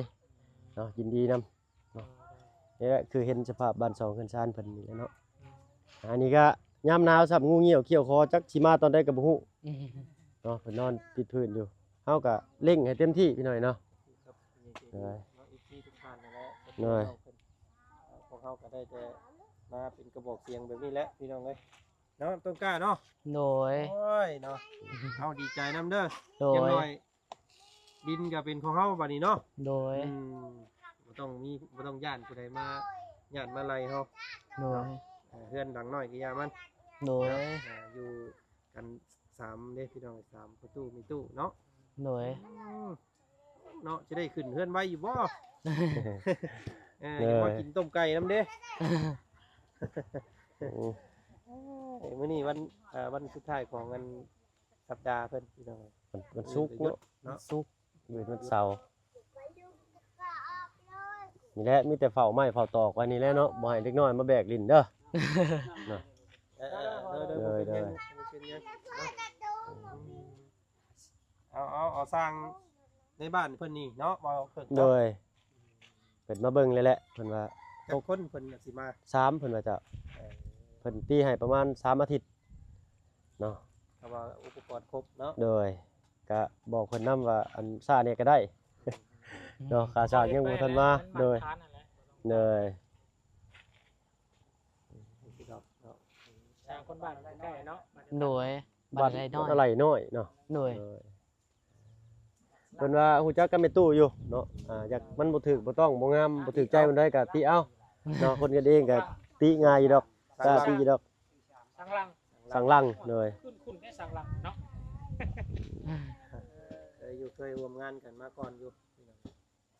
ເນາະ ຍິນດີນຳເນາະ ນີ້ແຫຼະຄືເຫັນສະພາບບ້ານຊ່ອງເຮືອນຊານເພິ່ນນີ້ແຫຼະເນາະ ອືມ ອັນນີ້ກໍຍາມໜາວຊ້ຳ ງູງຽວຂຽວຄໍ ຈັກຊິມາຕອນໃດກໍບໍ່ຮູ້ ອືມ ເນາະ ເພິ່ນນອນຕິດພື້ນຢູ່ ເຮົາກໍເລັ່ງໃຫ້ເຕັມທີ່ພີ່ນ້ອງເນາະ ໂດຍ ເນາະ ເອັຟຊີ ທຸກທ່ານນັ້ນແຫຼະ ໂດຍ ເພິ່ນ ເຮົາກໍໄດ້ແຕ່ມາເປັນກະບອກສຽງແບບນີ້ແຫຼະພີ່ນ້ອງເອີຍ ເນາະ ຕ້ອງກ້າເນາະ. ໂດຍ ໂອ້ຍເນາະ ເຮົາດີໃຈນຳເດີ. ໂດຍ ຢ່າງໜ້ອຍດິນກໍເປັນຂອງເຮົາບັດນີ້ເນາະ. ໂດຍ ອືມ ບໍ່ຕ້ອງມີ ບໍ່ຕ້ອງຢ້ານຜູ້ໃດມາຢ້ານມາໄລ່ເຮົາ. ໂດຍ ເນາະ ເອີ ເຮືອນຫຼັງນ້ອຍກໍຢ່າມັນ. ໂດຍ ເນາະ ອ່າ ຢູ່ກັນສາມເດ້ພີ່ນ້ອງ ສາມພໍ່ຕູ້ແມ່ຕູ້ເນາະ. ໂດຍ ອືມ ເນາະ ຊິໄດ້ຂຶ້ນເຮືອນໄວຢູ່ບໍ່? ເອີ ໂດຍ ຢາກມາກິນຕົ້ມໄກ່ນຳເດ້. ໂອ້ ເອີ ມື້ນີ້ວັນ ເອີ ວັນສຸດທ້າຍຂອງອັນສັບດາເພິ່ນພີ່ນ້ອງ. ວັນ ວັນສຸກເນາະ ເນາະ ວັນສຸກ ເປັນວັນເສົາ. ນີ້ແຫຼະ ມີແຕ່ເຝົ້າໄມ້ເຝົ້າຕອກໄວ້ນີ້ແຫຼະເນາະ ບໍ່ໃຫ້ເດັກນ້ອຍມາແບກຫຼິ້ນເດີ. ເນາະ ເອີ ເອີ ເອີ ເດີ ເດີ ບໍ່ເປັນຫຍັງ ບໍ່ເປັນຫຍັງເນາະ. ເອົາ ເອົາ ເອົາຊ່າງໃນບ້ານເພິ່ນນີ້ເນາະ ບໍ່ເພິ່ນເນາະ. ໂດຍ ເພິ່ນມາເບິ່ງແລ້ວແຫຼະ ເພິ່ນວ່າ ຈັກຄົນເພິ່ນຊິມາ? ສາມ ເພິ່ນວ່າ. ເຈົ້າ ເອີ ເພິ່ນຕີໃຫ້ປະມານສາມອາທິດເນາະ ຖ້າວ່າອຸປະກອນຄົບເນາະ. ໂດຍ ກະບອກເພິ່ນນຳວ່າ ອັນ ຊ້າແດ່ກໍໄດ້ເນາະ ຄ່າສ້າງຍັງບໍ່ທັນມາ. ໂດຍ ໂດຍ ສ້າງຄົນບ້ານໃກ້ໆເນາະ. ໂດຍ ບ້ານໄຮ່ນ້ອຍ ໄຮ່ນ້ອຍເນາະ. ໂດຍ ໂດຍ ເພິ່ນວ່າຮູ້ຈັກກັບແມ່ຕູ້ຢູ່ເນາະ ອ່າ ຢາກ ມັນບໍ່ຖືກບໍ່ຕ້ອງ ບໍ່ງາມ ບໍ່ຖືກໃຈປານໃດກໍຕິເອົາເນາະ. ຄົນກັນເອງກໍຕິງ່າຍຢູ່ດອກ ກ້າຕິຢູ່ດອກ. ສັງຫຼັງ ສັງຫຼັງ ໂດຍ ຄຸ້ນໆເດ້ສັງຫຼັງເນາະ. ເຄີຍຢູ່ ເຄີຍຮ່ວມງານກັນມາກ່ອນຢູ່.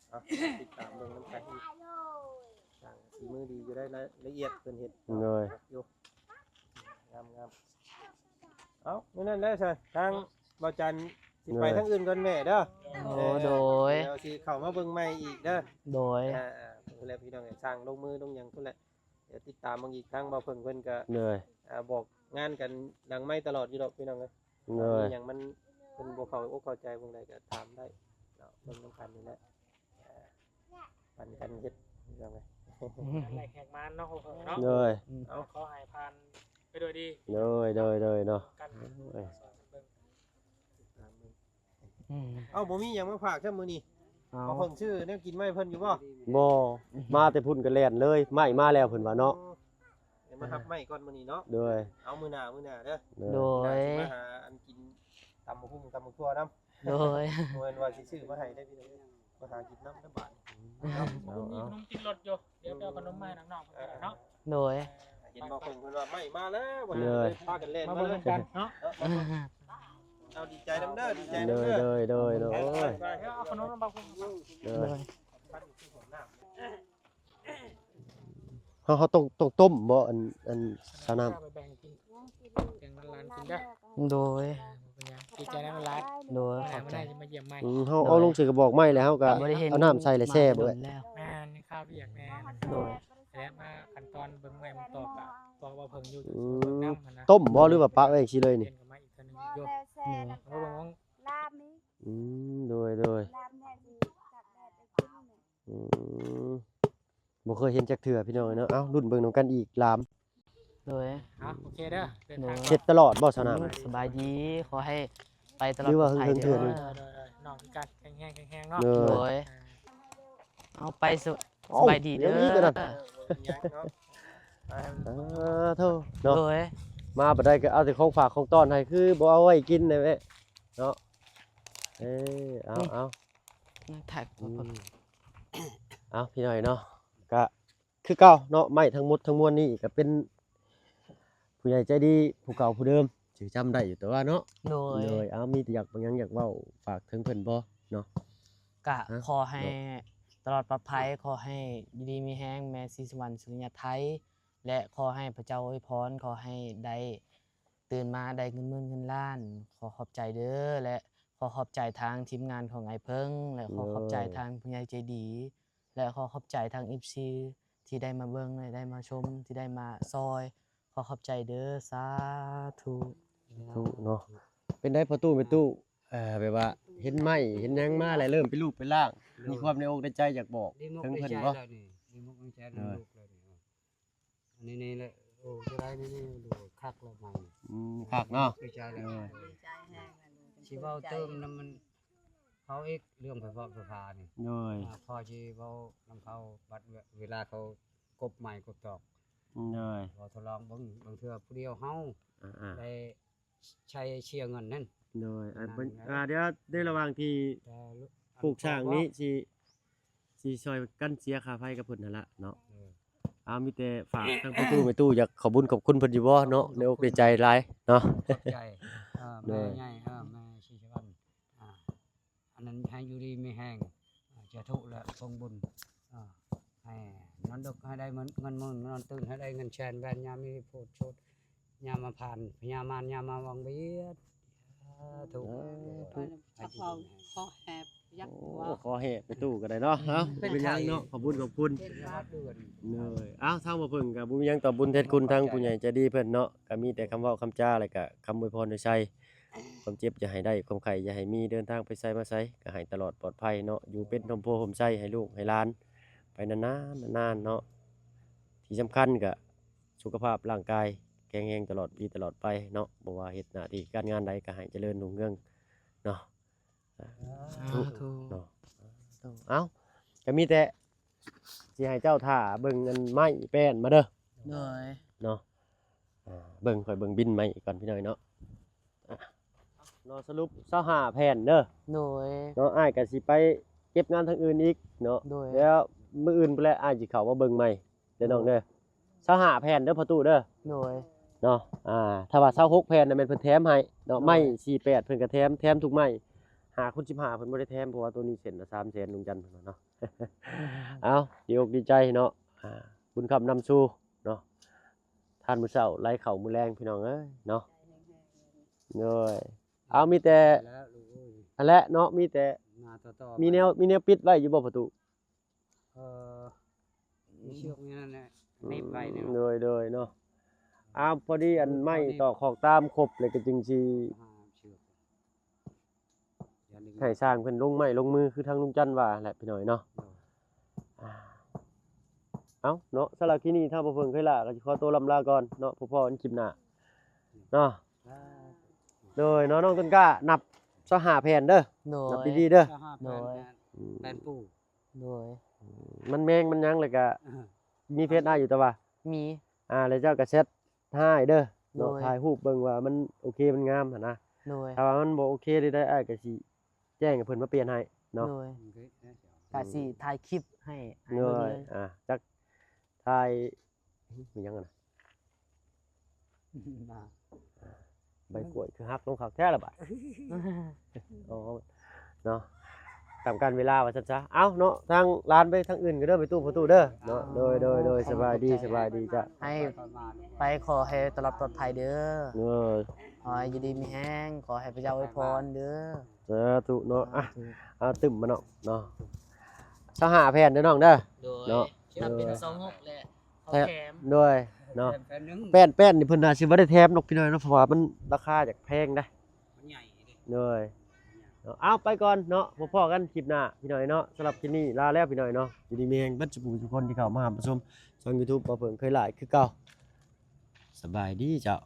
ເອົາ ຕິດຕາມເບິ່ງນຳກັນອີກ ຊ່າງສີມືດີຢູ່ໄດ໋ ລະອຽດເພິ່ນເຮັດ. ໂດຍ ຢູ່ ງາມໆ. ເອົ້າ ມື້ນັ້ນແຫຼະຊັ້ນ ທາງບ່າວຈັນຊິໄປ ໂດຍ ທາງອື່ນກ່ອນແມ່ເດີ. ໂອ້ ເອີ ໂດຍ ດຽວຊິເຂົ້າມາເບິ່ງໃໝ່ອີກເດີ. ໂດຍ ອ່າໆ ແລ້ວພີ່ນ້ອງ ຊ່າງລົງມືລົງຫຍັງພຸ້ນແຫຼະ. ດຽວຕິດຕາມເບິ່ງອີກ ທາງບ່າວເຜິ້ງເພິ່ນກໍ ໂດຍ ອ່າ ບອກງານກັນຫຼັງໄມຕະຫຼອດຢູ່ດອກພີ່ນ້ອງເອີຍ. ໂດຍ ມີຫຍັງມັນເພິ່ນບໍ່ເຂົ້າອົກເຂົ້າໃຈໝ່ອງໃດກໍຖາມໄດ້ເນາະ ເບິ່ງນຳກັນນີ້ແຫຼະ ອ່າ ປັນກັນເຮັດພີ່ນ້ອງເອີຍ. ແຮກມານເນາະ ເນາະ. ໂດຍ ເອົາ ຂໍໃຫ້ຜ່ານໄປໂດຍດີ. ໂດຍ ໂດຍ ໂດຍເນາະ ກັນ ໂດຍ ຕິດຕາມເບິ່ງ. ອືມ ເອົ້າ ບໍ່ມີຫຍັງມາຝາກຊ້ຳມື້ນີ້. ເອົາ ເອົາເພິ່ນຊື້ແນວກິນມາໃຫ້ເພິ່ນຢູ່ບໍ່? ບໍ່ ມາແຕ່ພຸ້ນກໍແລ່ນເລີຍ ໄມ້ມາແລ້ວເພິ່ນວ່າເນາະ. ໂອ້ ດຽວມາຮັບໄມ້ກ່ອນມື້ນີ້ເນາະ. ໂດຍ ເອົາ ມື້ໜ້າ ມື້ໜ້າເດີ. ໂດຍ ມື້ໜ້າຊິມາຫາອັນກິນຕຳບັກຫຸ່ງ ຕຳບັກຖົ່ວນຳ. ໂດຍ ບໍ່ແມ່ນວ່າຊິຊື້ມາໃຫ້ເດ້ພີ່ນ້ອງ ມາຫາກິນນຳນະບາດນີ້. ເອົາ ເອົາ ມີຂະໜົມຕິດລົດຢູ່ ດຽວໄປເອົາຂະໜົມມາໃຫ້ນ້ອງໆເພິ່ນເນາະ. ໂດຍ ເຫັນບໍ່ເພິ່ນ ເພິ່ນວ່າໄມ້ມາແລ້ວ ໂດຍ ພາກັນແລ່ນມາເລີຍ. ມາເບິ່ງກັນເນາະ ເອົາ ດີໃຈນຳເດີ ດີໃຈນຳເດີ. ໂດຍ ໂດຍ ໂດຍ ໄປ ໄປ ເອົາຂະໜົມມາເບິ່ງ. ໂດຍ ໂດຍ ເຮົາ ເຮົາຕ້ອງ ຕ້ອງຕົ້ມບໍ່ ອັນ ອັນຊາວນ້ຳ? ແບ່ງກິນ ແບ່ງຫຼານໆກິນເດີ. ໂດຍ ບໍ່ເປັນຫຍັງ ດີໃຈນຳຫຼານ. ໂດຍ ຂອບໃຈ ມາເດີ ຈະມາຢ້ຽມໃໝ່. ອືມ ເຮົາເອົາລົງໃສ່ກະບອກໄມ້ແລ້ວ ເຮົາກໍເອົານ້ຳໃສ່ແລ້ວແຊ່ເບິດ. ແມ່ນ ຄາວຽກແນ່. ໂດຍ ແລ້ວມາຂັ້ນຕອນເບິ່ງໄມ້ເບິ່ງຕອກ ກໍບອກວ່າເພິ່ງຢູ່ ອືມ ເບິ່ງນຳຫັ້ນນະ. ຕົ້ມບໍ່ ຫຼືວ່າປະໄວ້ຈັ່ງຊີ້ເລີຍນີ້? ປ່ຽນກັນມາອີກເທື່ອໜຶ່ງຢູ່. ໂດຍ ເອົາມາເບິ່ງຂອງລາມນີ້. ອືມ ໂດຍ ໂດຍ ລາມແນ່ຊິຕາກແດດໄດ້ກິນນີ້. ອືມ ບໍ່ເຄີຍເຫັນຈັກເທື່ອພີ່ນ້ອງເອີຍເນາະ. ເອົ້າ ລຸ້ນເບິ່ງນຳກັນອີກລາມ. ໂດຍ ເອົາ ໂອເຄເດີ ເດີນທາງ ເຮັດຕະຫຼອດບໍ່ຊະນະ? ສະບາຍດີ ຂໍໃຫ້ໄປຕະຫຼອດ ຫຼືວ່າເຖິງເທື່ອໜຶ່ງ. ໂດຍໆ ນ້ອງຄືກັນ ແຂງແຮງໆເນາະ. ໂດຍ ໂດຍ ອ່າ ເອົາໄປ ສະ ເອົ້າ ສະບາຍດີເດີ. ຍັງອີກອັນນັ້ນ ຍັງເນາະ. ອ່າ ໂທ້ເນາະ. ໂດຍ ມາບັດໃດກໍເອົາແຕ່ຂອງຝາກຂອງຕ້ອນໃຫ້ ຄືບໍ່ເອົາໄວ້ກິນແດ່ແມ່ເນາະ. ເອີ ເອົາ ນີ້ ເອົາ ນີ້ ຖ່າຍ ອືມ ເອົາ ພີ່ນ້ອງເນາະ ກະ ຄືເກົ່າເນາະ ໄມ້ທັງໝົດທັງມວນນີ້ກໍເປັນຜູ້ໃຫຍ່ໃຈດີຜູ້ເກົ່າຜູ້ເດີມ ຊື່ຈຳໄດ້ຢູ່ຕົວະເນາະ. ໂດຍ ໂດຍ ເອົາ ມີແຕ່ຢາກ ຫຍັງຢາກເວົ້າຝາກເຖິງເພິ່ນບໍ່ເນາະ? ກະ ຮະ ຂໍໃຫ້ ເນາະ ຕະຫຼອດປອດໄພ ຂໍໃຫ້ຢູ່ດີມີແຮງ ແມ່ສີສຸວັນ ສຸລິຍະໄທ ແລະ ຂໍໃຫ້ພະເຈົ້າອວຍພອນ ຂໍໃຫ້ໄດ້ຕື່ນມາໄດ້ເງິນໝື່ນເງິນລ້ານ. ຂໍຂອບໃຈເດີ ແລະ ຂໍຂອບໃຈທາງທີມງານຂອງອ້າຍເຜິ້ງ ແລະ ຂໍຂອບໃຈ ໂດຍ ທາງຜູ້ໃຫຍ່ໃຈດີ ແລະ ຂໍຂອບໃຈທາງເອັຟຊີທີ່ໄດ້ມາເບິ່ງ ແລະ ໄດ້ມາຊົມ ທີ່ໄດ້ມາຊ່ອຍ ຂໍຂອບໃຈເດີ. ສາທຸ ທຸເນາະ. ເປັນໃດພໍ່ຕູ້ແມ່ຕູ້ ເອີ ແບບວ່າເຫັນໄມ້ເຫັນຫຍັງມາແລ້ວ ເລີ່ມເປັນຮູບເປັນຮ່າງ ມີຄວາມໃນອົກໃນໃຈຢາກບອກເຖິງເພິ່ນບໍ່? ດີອົກດີໃຈແລ້ວນີ້ ດີອົກດີໃຈນຳລູກແລ້ວນີ້. ອັນນີ້ ນີ້ແຫຼະ ໂອ້ ຈະໄດ້ນີ້ ນີ້ ໂດຍ ຄັກແລ້ວໃໝ່. ອືມ ຄັກເນາະ ດີໃຈແລ້ວ ເອີ ດີໃຈແຮງ ຊິເວົ້າເຕີມນຳມັນ ເຂົາອີກ ເລື່ອງໄຟຟ້າ ໄຟຟ້ານີ້. ໂດຍ ອ່າ ພໍຊິເວົ້ານຳເຂົາ ບັດເວລາເຂົາ ກົບໄມ້ກົບຕອກ ໂດຍ ບໍ່ທົດລອງເບິ່ງ ບາງເທື່ອຜູ້ດຽວເຮົາ ອ່າໆ ໄດ້ໃຊ້ເສຍເງິນນັ້ນ ໂດຍ ອັນເພິ່ນ ອ່າ ດຽວໃນລະຫວ່າງທີ່ ແຕ່ ປູກສ້າງນີ້ຊິ ຊິຊ່ອຍກັນເສຍຄ່າໄຟກັບເພິ່ນຫັ້ນລະເນາະ ເອີ ເອົາ ມີແຕ່ຝາກທາງພໍ່ຕູ້ແມ່ຕູ້ ຢາກຂອບບຸນຂອບຄຸນເພິ່ນຢູ່ບໍ່ເນາະ ໃນອົກໃນໃຈຫຼາຍເນາະ ຂອບໃຈ ເອີ ໂດຍ ແມ່ໃຫຍ່ ເອີ ແມ່ສີສະຫວັນ ອ່າ ອັນນັ້ນໃຫ້ຢູ່ດີມີແຮງ ເອີ ສາທຸ ແລະ ສົງບຸນ ເອີ ໃຫ້ນອນດຶກໃຫ້ໄດ້ເງິນ ເງິນໝື່ນ ນອນຕື່ນໃຫ້ໄດ້ເງິນແສນ ແວ່ນຍາມີໂພດໂຊດ ຍາມາຜ່ານ ພະຍາມານ ຍາມາວັງວຽດ ສາທຸ ສາທຸ ຂໍແຮບ ຢາກ ໂອ້ ຂໍແຮບໄປຕູ້ກໍໄດ້ເນາະ ເອົາ ເປັນຫຍັງເນາະ ຂອບຄຸນຂອບຄຸນ ເປັນຫວັດ ໂດຍ ເອົາ ທາງບໍ່ເພິ່ງກໍບໍ່ມີຫຍັງຕອບບຸນແທນຄຸນທາງຜູ້ໃຫຍ່ໃຈດີເພິ່ນເນາະ ກໍມີແຕ່ຄຳເວົ້າຄຳຈາ ແລ້ວກໍຄຳອວຍພອນອວຍໄຊ ຄວາມເຈັບຢ່າໃຫ້ໄດ້ ຄວາມໄຂ້ຢ່າໃຫ້ມີ ເດີນທາງໄປໃສມາໃສກໍໃຫ້ຕະຫຼອດປອດໄພເນາະ ຢູ່ເປັນຮົ່ມໂພຮົ່ມໄຊໃຫ້ລູກໃຫ້ຫຼານໄປນານໆ ນານໆ ເນາະ ທີ່ສຳຄັນກໍສຸຂະພາບຮ່າງກາຍແຂງແຮງຕະຫຼອດປີຕະຫຼອດໄປເນາະ ບໍ່ວ່າເຮັດໜ້າທີ່ການງານໃດກໍໃຫ້ຈະເລີນຮຸ່ງເຮືອງເນາະ ສາທຸເນາະ ເອົ້າ ກໍມີແຕ່ຊິໃຫ້ເຈົ້າຖ້າເບິ່ງອັນໄມ້ແປ້ນມາເດີ ໂດຍ ເນາະ ອ່າ ເບິ່ງ ຂ້ອຍເບິ່ງບິນໃໝ່ກ່ອນພີ່ນ້ອງເນາະ ອ່າ ເນາະ ສະຫຼຸບຊາວຫ້າແຜ່ນເດີ ໂດຍ ເນາະ ອ້າຍກໍຊິໄປເກັບງານທາງອື່ນອີກເນາະ ໂດຍ ແລ້ວມື້ອື່ນພຸ້ນແຫຼະ ອ້າຍຊິເຂົ້າມາເບິ່ງໃໝ່ເດີນ້ອງເດີ ຊາວຫ້າແຜ່ນເດີພໍ່ຕູ້ເດີ ໂດຍ ເນາະ ອ່າ ຖ້າວ່າຊາວຫົກແຜ່ນນະແມ່ນເພິ່ນແຖມໃຫ້ເນາະ ໂດຍ ໄມ້ສີ່ແປດເພິ່ນກໍແຖມ ແຖມທຸກໄມ້ ຫ້າຄູນສິບຫ້າເພິ່ນບໍ່ໄດ້ແຖມ ເພາະວ່າໂຕນີ້ເສັ້ນລະສາມແສນ ລຸງຈັນເພິ່ນວ່າເນາະ ເອົາ ດີອົກດີໃຈເນາະ ອ່າ ບຸນຄ້ຳນຳສູ່ເນາະ ທານມື້ເຊົ້າໄຫຼເຂົ້າມື້ແລງ ພີ່ນ້ອງເອີຍເນາະ ໂດຍ ເອົາ ມີແຕ່ ແລ້ວລູກເອີຍ ອັນແຫຼະເນາະ ມີແຕ່ ມາຕໍ່ໆ ມີແນວ ໄປ ມີແນວປິດໄວ້ຢູ່ບໍ່ພໍ່ຕູ້? ເອີ ມີເຊືອກນີ້ນັ້ນແຫຼະ ອືມ ໜີບໄວ້ນີ້ ໂດຍ ໂດຍເນາະ ເອົາ ພໍດີອັນໄມ້ຕອກຂອກຕາມຄົບແລ້ວກໍຈຶ່ງຊິ ຫາເຊືອກ ຢ່າດຶງ ໃຫ້ຊ່າງເພິ່ນລົງໄມ້ລົງມື ຄືທາງລຸງຈັນວ່າແຫຼະ ພີ່ນ້ອງເນາະ ໂດຍ ອ່າ ເອົາເນາະ ສຳລັບຄລິບນີ້ ທາງບໍ່ເພິ່ງເຄີຍຫຼ້າກໍຊິຂໍຕົວລ່ຳລາກ່ອນເນາະ ພໍ້ກັນຄລິບໜ້າເນາະ ສາທຸ ໂດຍເນາະ ນ້ອງຕົ້ນກ້າ ນັບຊາວຫ້າແຜ່ນເດີ ໂດຍ ນັບດີໆເດີ ຊາວຫ້າແຜ່ນ ໂດຍ ແມ່ນ ອືມ ແຜ່ນປູ ໂດຍ ອືມ ມັນແມງມັນຫຍັງ ແລ້ວກະ ອ່າ ມີເຟສອ້າຍຢູ່ ແຕ່ວ່າ ມີ ອ່າ ແລ້ວເຈົ້າກໍແຊັດຫາອ້າຍເດີເນາະ ໂດຍ ຖ່າຍຮູບເບິ່ງວ່າມັນໂອເຄມັນງາມຫັ້ນນະ ໂດຍ ຖ້າວ່າມັນບໍ່ໂອເຄໃດໆ ອ້າຍກໍຊິແຈ້ງໃຫ້ເພິ່ນມາປ່ຽນໃຫ້ເນາະ ໂດຍ ກໍຊິຖ່າຍຄລິບໃຫ້ອ້າຍ ໂດຍ ເບິ່ງເລີຍ ອ່າ ຈັກຖ່າຍ ມີຫຍັງຫັ້ນນະ ໃບກ້ວຍຄືຫັກລົງຄັກແທ້ລະບາດ ອໍ ເນາະ ຕາມການເວລາວ່າຊັ້ນຊະ ເອົ້າເນາະ ທາງຫຼານໄປທາງອື່ນກໍເດີ ໄປຕູ້ພໍ່ຕູ້ເດີເນາະ ໂດຍ ໂດຍ ໂດຍ ສະບາຍດີ ສະບາຍດີເຈົ້າ ໃຫ້ໄປຂໍໃຫ້ຕະຫຼອດປອດໄພເດີ ໂດຍ ຂໍໃຫ້ຢູ່ດີມີແຮງ ຂໍໃຫ້ພະເຈົ້າອວຍພອນເດີ ສາທຸເນາະ ອ່ະ ສາທຸ ອ່ະ ຕຶ້ມມາເນາະ ເນາະ ຊາວຫ້າແຜ່ນເດີນ້ອງເດີ ໂດຍ ເນາະ ຖ້າເປັນ ເອີ ຊາວຫົກແຫຼະ ເຂົາແຖມ ໂດຍ ເນາະ ແຖມແຜ່ນໜຶ່ງ ແປ້ນ ແປ້ນນີ້ເພິ່ນໜ້າຊິບໍ່ໄດ້ແຖມດອກພີ່ນ້ອງເນາະ ເພາະວ່າມັນລາຄາຈະແພງເດ້ ມັນໃຫຍ່ເດ້ ໂດຍ ເນາະ ເອົາ ໄປກ່ອນເນາະ ພໍ້ກັນຄລິບໜ້າພີ່ນ້ອງເນາະ ສຳລັບຄລິບນີ້ລາແລ້ວພີ່ນ້ອງເນາະ ຢູ່ດີມີແຮງເບິດສູ່ຜູ້ສູ່ຄົນທີ່ເຂົ້າມາຮັບມາຊົມຊ່ອງຢູທູບ ບໍ່ເພິ່ງເຄີຍຫຼ້າຄືເກົ່າ ສະບາຍດີເຈົ້າ.